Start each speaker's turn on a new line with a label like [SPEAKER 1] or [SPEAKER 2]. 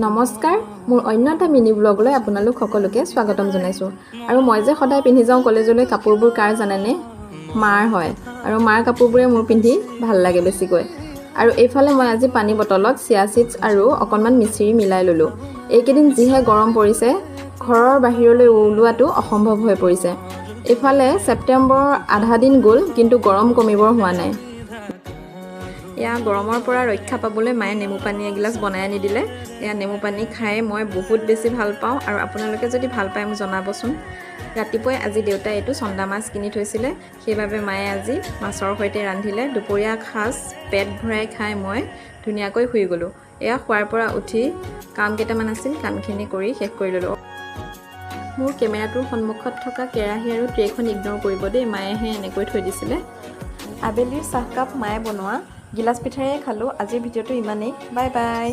[SPEAKER 1] নমস্কাৰ, মোৰ অন্য এটা মিনি ব্লগলৈ আপোনালোক সকলোকে স্বাগতম জনাইছোঁ। আৰু মই যে সদায় পিন্ধি যাওঁ কলেজলৈ, কাপোৰবোৰ কাৰ জানেনে? মাৰ হয়। আৰু মাৰ কাপোৰবোৰে মোৰ পিন্ধি ভাল লাগে বেছিকৈ। আৰু এইফালে মই আজি পানী বটলত চিয়া চিডছ আৰু অকণমান মিচিৰি মিলাই ল'লোঁ। এইকেইদিন যিহে গৰম পৰিছে, ঘৰৰ বাহিৰলৈ ওলোৱাটো অসম্ভৱ হৈ পৰিছে। এইফালে ছেপ্টেম্বৰৰ আধা দিন গ'ল, কিন্তু গৰম কমিবৰ হোৱা নাই। এয়া গৰমৰ পৰা ৰক্ষা পাবলৈ মায়ে নেমু পানী এগিলাচ বনাই আনি দিলে। এয়া নেমু পানী খাই মই বহুত বেছি ভাল পাওঁ আৰু আপোনালোকে যদি ভাল পায়, মোক জনাবচোন। ৰাতিপুৱাই আজি দেউতাই এইটো চন্দা মাছ কিনি থৈছিলে, সেইবাবে মায়ে আজি মাছৰ সৈতে ৰান্ধিলে। দুপৰীয়া সাজ পেট ভৰাই খাই মই ধুনীয়াকৈ শুই গ'লোঁ। এয়া শোৱাৰ পৰা উঠি কাম কেইটামান আছিল, কামখিনি কৰি শেষ কৰি ল'লোঁ। মোৰ কেমেৰাটোৰ সন্মুখত থকা কেৰাহী আৰু ট্ৰেখন ইগন'ৰ কৰিব দেই, মায়েহে এনেকৈ থৈ দিছিলে। আবেলিৰ চাহকাপ মায়ে বনোৱা গিলাচ পিঠাৰে খালোঁ। আজিৰ ভিডিঅ'টো ইমানেই। Bye bye.